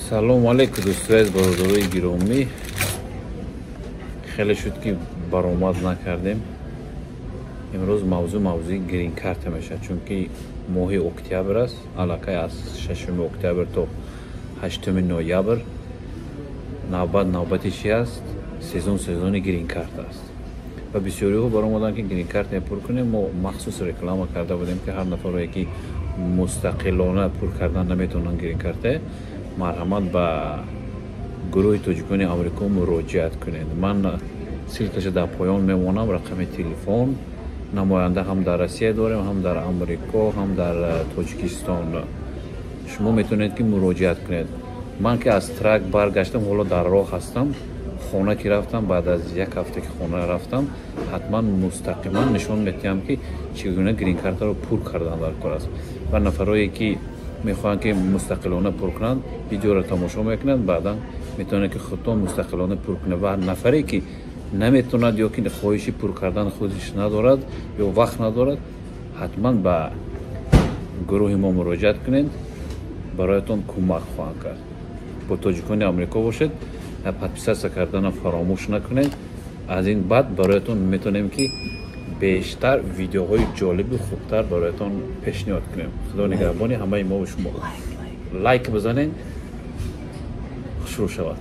Салому алейкум, дӯстои азиз, бародарои гиромӣ. Хеле шуд, ки баромад накардем. Имрӯз мавзӯъ мавзӯи грин-карта мешавад, чунки моҳи октябр аст. Аллакай аз 6 октябр то 8 ноябр навбат навбати чи аст? Сезон, сезони грин-карта аст. Ва бисёриҳо баромаданд, ки грин-карта пур кунем. Мо махсус реклама карда будем, ки ҳар нафаре, ки мустақилона пур кардан наметавонанд грин-карта, марҳамат, ба гурӯҳи тоҷикони Амрико муроҷиат кунед. Ман ссылка ша дар поён мемонам, рақами телефон. Намоянда ҳам дар Россия дорем, ҳам дар Амрико, ҳам дар Тоҷикистон. Шумо метавонед, ки муроҷиат кунед. Ман ки аз truck баргаштам, ҳоло дар роҳ ҳастам. Хона ки рафтам, баъд аз як ҳафта ки хона рафтам, ҳатман мустақиман нишон медиҳам, ки чӣ гуна грин-картаро пур кардан дар кор аст. Ва нафарое, ки мехоҳанд, ки мустақилона пур кунанд, видеоро тамошо мекунанд, баъдан метавонанд, ки худтон мустақилона пур кунанд. Ва нафаре, ки наметавонад ё ки хоҳиши пур кардан худиш надорад ё вақт надорад, ҳатман ба гурӯҳи мо муроҷиат кунед, бароятон кӯмак хоҳанд кард. Бо тоҷикони Амрико бошед, подписаться кардана фаромӯш накунед. Аз ин баъд бароятон метавонем, ки бештар видеоҳои ҷолиби хубтар бароятон пешниҳод кунем. Худо нигаҳбони ҳамаи мо шумо. Лайк бизанед, шурӯъ шавад.